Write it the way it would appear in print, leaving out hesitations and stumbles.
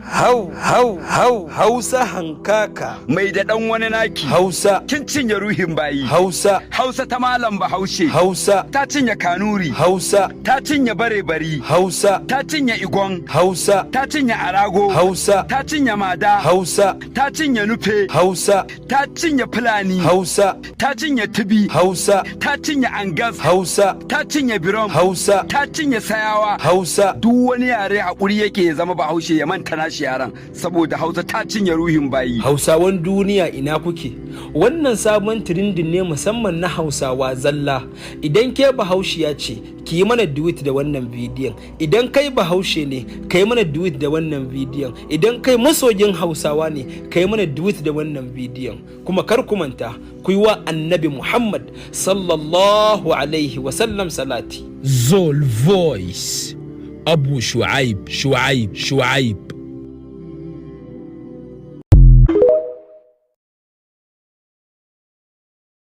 Hau, hau, hau, Hausa hankaka. Mai da ɗan wani naki. Hausa. Kin cinye ruhin bayi. Hausa. Hausa ta Malam Bahaushe. Hausa. Ta cinye Kanuri. Hausa. Ta cinye Bare-bari. Hausa. Ta cinye Igon. Hausa. Ta cinye Arago. Hausa. Ta cinye Mada. Hausa. Ta cinye Nufe. Hausa. Ta cinye Fulani. Hausa. Ta cinye Tibi. Hausa. Ta cinye Angas. Hausa. Ta cinye Birom. Hausa. Ta cinye Sayawa. Hausa. Duk wani yare haƙuri yake ya zama Bahaushe, ya manta nashi yaran, saboda Hausa ta cinye ruhin bayi. Hausawan duniya, ina kuke? Wannan sabon trending ne musamman na Hausawa zalla. Idan ke Bahaushiya ce, ki yi mana duet da wannan bidiyon. Idan kai Bahaushe ne, ka yi mana duet da wannan bidiyon. Idan kai masoyin Hausawa ne, ka yi mana duet da wannan bidiyon. Kuma kar ku manta ku yi wa Annabi Muhammad sallallahu alaihi wasallam salati. Zol Voice, Abu Shu'aib, Shu'aib, Shu'aib.